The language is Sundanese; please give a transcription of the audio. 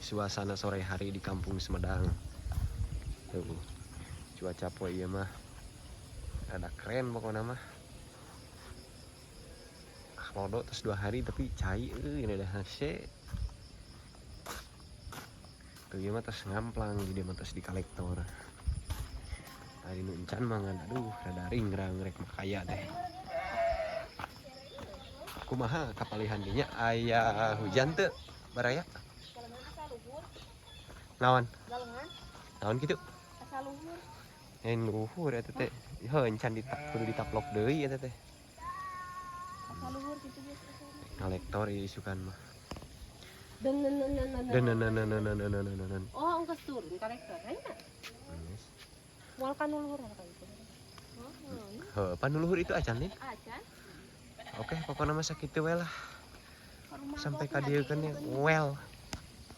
Suasana sore hari di Kampung Sumedang. Tuh, cuaca poe ieu mah rada keren pokoknya mah. Ah, lodo terus 2 hari tapi cai euy, ini ada hese. Tuh, ieu mah tos ngamplang, jadi mah tos di kolektor. Tadi nu encan mah ngan aduh, rada ringrang rek makaya teh. Kumaha kapalihan dinya, aya hujan teu, baraya? Galengan asa luhur. Naon? Galengan. Naon kitu? Asa luhur. Yang luhur eta teh. Heuh, encan kudu ditaplok deui eta teh. Asa luhur gitu biasa. Kolektor ieu isukan mah. Dan dan dan dan dan. Dan dan dan dan dan dan dan dan dan. Oh, engkes turun kolektor nya. Yes. Moal kan luhur kan itu. Heuh, pan luhur itu acan nih. Acan. Oke, pokoknya mah sakitu we lah. Sampai ka dieu kan ya. Well.